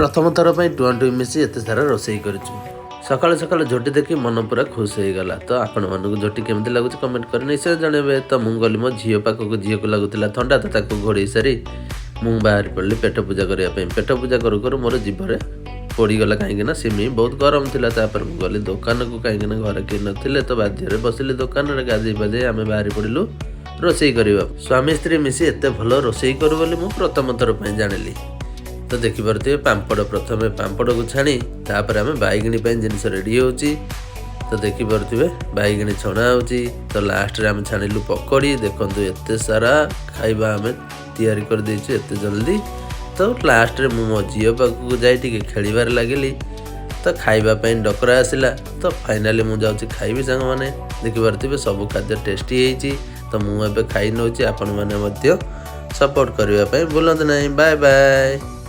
ପ୍ରଥମ ଥର ପାଇଁ ଟୁଆଁ ଟୁଇଁ ମିଶି ଏତେ ସାରା ରୋଷେଇ କରିଛୁ। ସକାଳୁ ସକାଳୁ ଝୋଟି ଦେଖି ମନ ପୁରା ଖୁସି ହେଇଗଲା। ତ ଆପଣମାନଙ୍କୁ ଝୋଟି କେମିତି ଲାଗୁଛି, କମେଣ୍ଟ କରି ନିଶ୍ଚୟ ଜଣେଇବେ। ତ ମୁଁ ଗଲି ମୋ ଝିଅ ପାଖକୁ। ଝିଅକୁ ଲାଗୁଥିଲା ଥଣ୍ଡା, ତ ତାକୁ ଘୋଡ଼େଇ ସାରି ମୁଁ ବାହାରି ପଡ଼ିଲି ପେଟ ପୂଜା କରିବା ପାଇଁ। ପେଟ ପୂଜା କରୁ କରୁ ମୋର ଜିଭରେ ପୋଡ଼ିଗଲା, କାହିଁକି ନା ସିମେଇ ବହୁତ ଗରମ ଥିଲା। ତାପରେ ମୁଁ ଗଲି ଦୋକାନକୁ, କାହିଁକି ନା ଘରେ କେହି ନଥିଲେ, ତ ବାଧ୍ୟରେ ବସିଲି ଦୋକାନରେ। ଗାଧେଇ ପାଧେଇ ଆମେ ବାହାରି ପଡ଼ିଲୁ ରୋଷେଇ କରିବା। ସ୍ୱାମୀ ସ୍ତ୍ରୀ ମିଶି ଏତେ ଭଲ ରୋଷେଇ କରୁ ବୋଲି ମୁଁ ପ୍ରଥମ ଥର ପାଇଁ ଜାଣିଲି। ତ ଦେଖିପାରୁଥିବେ, ପାମ୍ପଡ଼, ପ୍ରଥମେ ପାମ୍ପଡ଼କୁ ଛାଣି ତାପରେ ଆମେ ବାଇଗଣୀ ପାଇଁ ଜିନିଷ ରେଡ଼ି ହେଉଛି। ତ ଦେଖିପାରୁଥିବେ, ବାଇଗଣୀ ଛଣା ହେଉଛି। ତ ଲାଷ୍ଟରେ ଆମେ ଛାଣିଲୁ ପକୋଡ଼ି। ଦେଖନ୍ତୁ, ଏତେ ସାରା ଖାଇବା ଆମେ ତିଆରି କରିଦେଇଛୁ ଏତେ ଜଲ୍ଦି। ତ ଲାଷ୍ଟରେ ମୁଁ ମୋ ଝିଅ ପାଖକୁ ଯାଇ ଟିକେ ଖେଳିବାରେ ଲାଗିଲି। ତ ଖାଇବା ପାଇଁ ଡକରା ଆସିଲା, ତ ଫାଇନାଲି ମୁଁ ଯାଉଛି ଖାଇବି। ସାଙ୍ଗମାନେ, ଦେଖିପାରୁଥିବେ, ସବୁ ଖାଦ୍ୟ ଟେଷ୍ଟି ହେଇଛି। ତ ମୁଁ ଏବେ ଖାଇ ନେଉଛି। ଆପଣମାନେ ମଧ୍ୟ ସପୋର୍ଟ କରିବା ପାଇଁ ଭୁଲନ୍ତୁ ନାହିଁ। Bye bye.